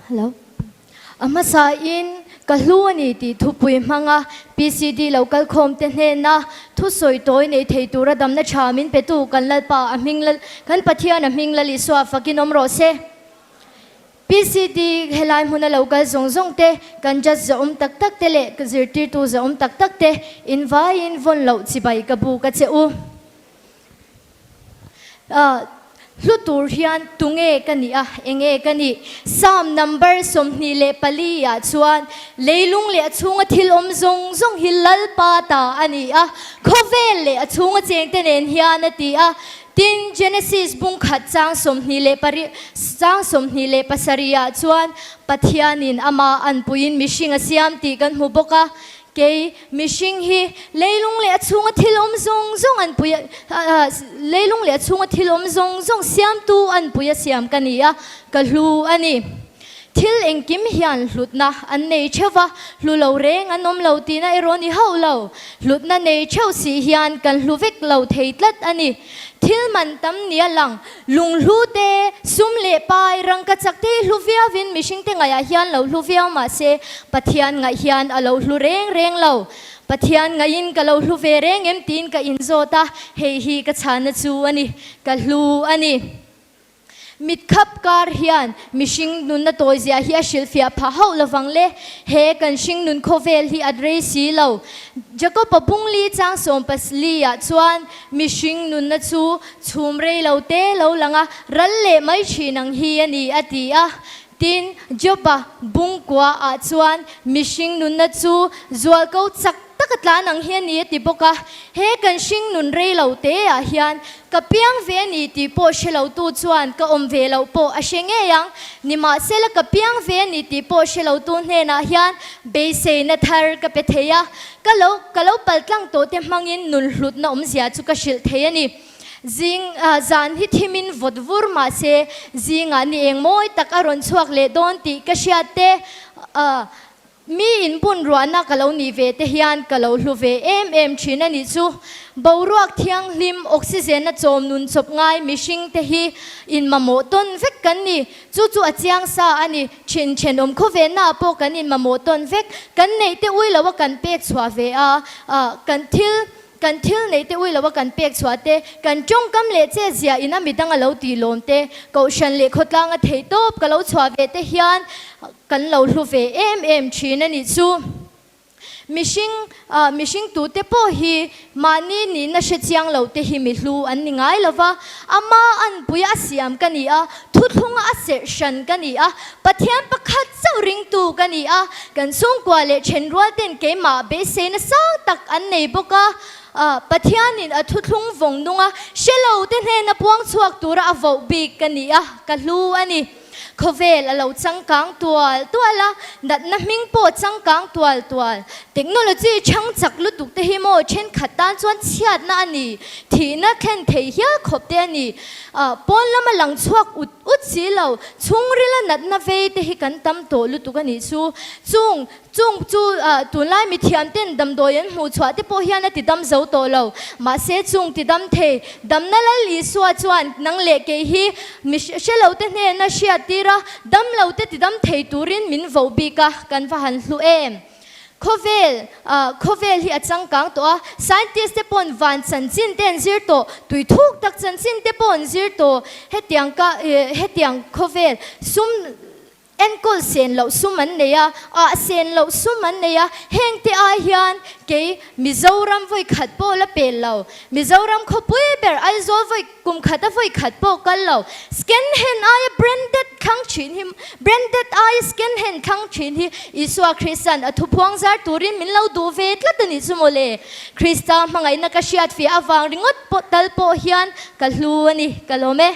Hello. A hmasain ka hlu a ni tih thupui hmanga PCD lo kalkhawmte hnena thusawi tawi nei thei tura damna tha min petu kan Lalpa a hming Lal kan Pathian a hming Lal Isua fakin awm rawh se. PCD helai hmuna lo kal zawng zawng te, kan judge zahawm tak tak te leh zirtirtu zahawm tak tak te invaiin vawn loh chibai ka buk a che u. Hlu tur hian tunge ka nih a, enge ka nih? Psalm number 24 ah chuan, Leilung leh a chhunga thil awm zawng zawng hi Lalpa ta a ni a, khawvel leh a chhunga chengte nen hian a ti a. Tin, Genesis bung khat chang 27 chang 27 ah chuan Pathianin amah anpuiin mihring a siam tih kan hmu bawk a. Kei, mihring hi leilung leh a chhunga thil awm zawng zawng an pui a, leilung leh a chhunga thil awm zawng zawng siamtu an pui a siam ka ni a, ka hlu a ni. Thil engkim hian hlutna an nei theuh va, hlu lo reng an awm lo tihna erawh ni hauh lo. Hlutna nei theuh si hian kan hlu vek lo thei tlat a ni. Thil man tam nia lang, lunghlu te, sum leh pai, rangka chak te hi hlu viauin mihringte ngaihah hian lo hlu viau mah se, Pathian ngaih hian a lo hlu reng reng lo. Pathian ngaihin ka lo hlu ve reng em tiin ka inzawt a, hei hi ka chhana chu a ni, ka hlu a ni. Mit khap kar hian mihring nunna tawizia hi a hrilhfiah phah hauh lovang le. He kan hring nun khawvel hi at rei si lo. Jakob-a bungli chang sawmpasli ah chuan mihring nunna chu chhum rei lo te lo lang a, ral leh mai thin ang hi a ni a ti a. Tin, Job-a bungkua ah chuan mihring nunna chu zualko chak tak a tlan ang hi a ni a ti bawk a, he kan hring nun rei lo te ah hian ka piang ve a ni tih pawh hre lo tu chuan ka awm ve loh pawh a hre ngei ang. Nimahsela ka piang ve a ni tih pawh hre lo tu hnenah hian beiseina thar ka pe thei a, ka lo ka lo paltlang tawh te hmangin nun hlutna awmzia chu ka hrilh thei a ni. Zing zan hi thimin vawt vur mahse zingah ni eng mawi tak a rawn chhuak leh dawn tih ka hriat te Mi inbun ruahna ka lo nih ve te hian ka lo hlu ve em em thin a nih chu. Boruak thianghlim, oxygen a chawm nun chawp ngai mihring te hi inmamawh tawn vek kan ni. Chu chu a chiang sa a ni. Thin thenawm khawvenna ah pawh kan inmamawh tawn vek. Kan neih te ui lo a kan pek chhuah ve a, kan thil Kan thil neih te ui lo a kan pek chhuah te, kan tawngkam leh che zia in a midang a lo tih lawm te, kohhran leh khawtlang a theih tawp ka lo chhuah ve te hian kan lo hlu ve em em thin a nih chu. Mihring mihring tute pawh hi mahni nihna hre chiang lo te hi mi hlu an ni ngai lo va, ama anpui a siam ka ni a, thuthlunga a serh hran ka ni a, Pathian pakhat chauh ringtu ka ni a, kan chhungkua leh thenrual ten keimah beiseina sang tak an nei bawk a. Pathianin a thuthlung vawng nunga hre lo te hnena puang chhuak tura a voh bik ka ni a, ka hlu a ni. Khawvel a lo changkang tual tual a, natna hming pawh changkang tual tual. Technology chhang chak lutuk te hi maw thenkhat tan chuan chhiatna a ni, thihna thlen thei hial khawp te a ni. Pawn lama lang chhuak ut Ut si lo, chhungrila natna vei te hi kan tam tawh lutuk a nih chu. Chung, chung chu tunlai mithiam ten damdawi an hmuh chhuah te pawh hian a ti dam zo tawh lo. Mahse chung ti dam thei, damna Lal Isua chuan nang leh kei hi mi hre lo te hnena hriat tir a, dam lo te ti dam thei turin min voh bik a, kan va han hlu em. Khawvel, khawvel hi a changkang tawh a, scientist te paw'n van chanchin te an zir tawh, tui thuk tak chanchin te pawh an zir tawh. Hetiang ka, hetiang khawvel sum enkawl sen loh sum an nei a, ah sen loh sum an nei a, heng te ai hian kei Mizoram vawi khat pawh la pel lo, Mizoram khawpui ber Aizawl vawi Kum khat a vawi khat pawh kal lo. Scan hand aia branded thlang thin hi branded aia scan hand thlang thin hi Isua Krista'n a thuphuang zar turin min lo duh ve tlat a nih chu maw le. Krista hmangaihna ka hriat fiah avang ringawt pawh tal pawh hian ka hlu a ni. Ka lawm e.